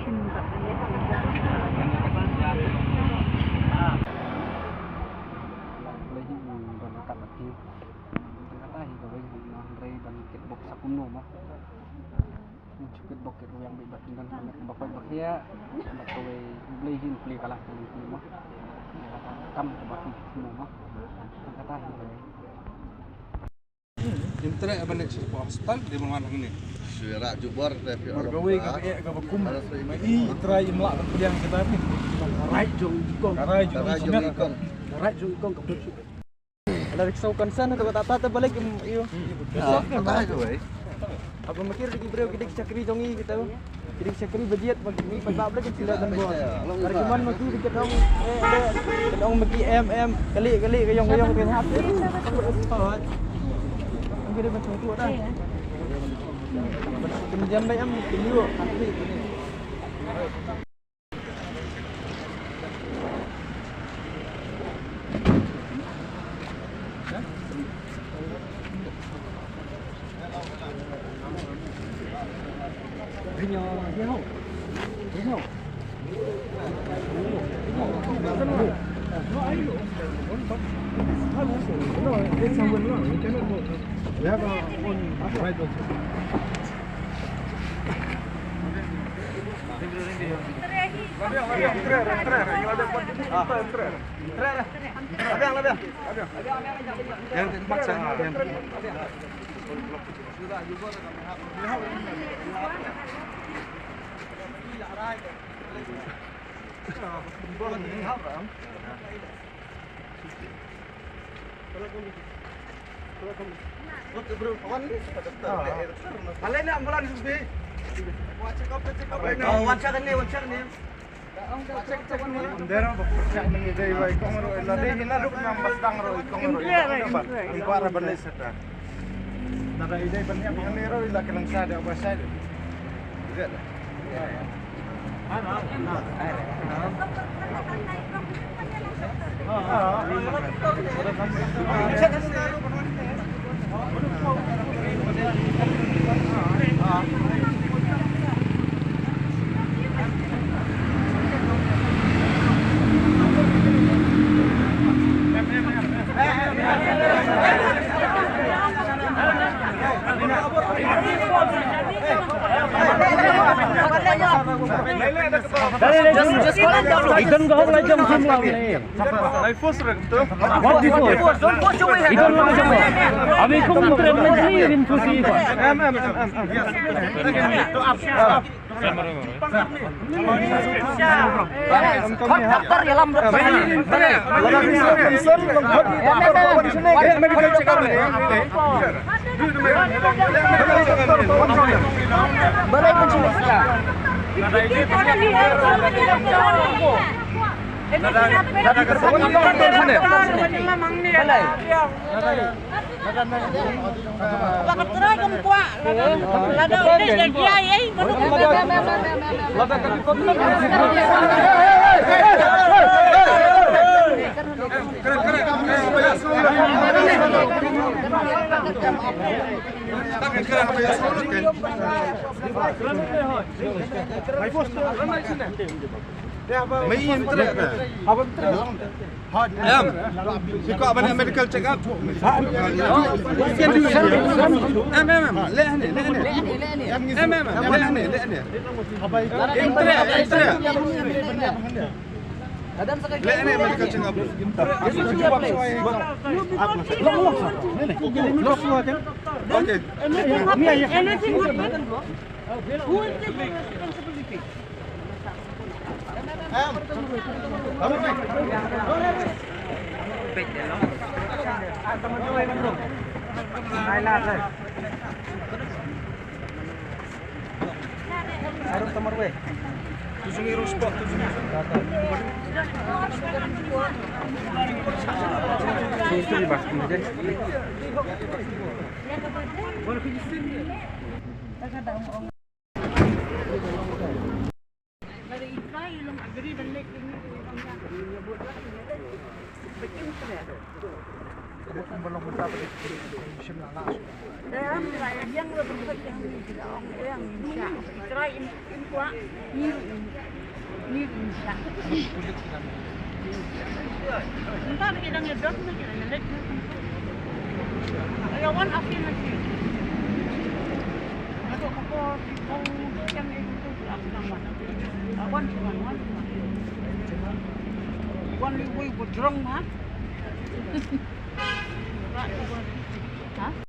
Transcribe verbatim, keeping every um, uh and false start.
Kata hi kawei na hynrei ban kitbok sa kumno mo. Ngi shu kitbok kit rwiang beit ba pynban ka met kaba koit ba khiah. Bad kawei U Blei hi un plie ka lah ka lynti mo. Ïa kata kam kaba phi kumno mo. Kata hi kawei. Im treh ban leit sha hospital, dei ban wan hangne. Shu ïarap jubor te phi. Bad kawei kaba eh kaba kum. Ma i trai im lah ban pdiang sha ta ni. Ka rai jong i kong. Ka rai jong i kong. Ka rai jong i kong. Ka rai jong i kong ka put shu. Ala rik sau concern tu kata ta balei im ïu. Ah, kata tu, eh. Aba ma ki ri ki briew ki dei ki shakri jong ngi kita. Ki dei ki shakri ba jied ba ngi pat ba balei ki sila dan bor. Ar ki mon ma ki dei ki dong, eh, eh, ki dong ma ki em, em, kali, kali, ka yong, ka yong, ka hap. Ngi dei ban sngewthuh da. Kemudian ba em ki ïu. Em, phi kwah ban medical check up? Em, em, em, leh hangne, leh hangne. Em, em, em, leh hangne, leh hangne. Em, treh, em, treh. Leh hangne medical check up. Okay. One, one, one, one. One, we were drunk, huh? Huh?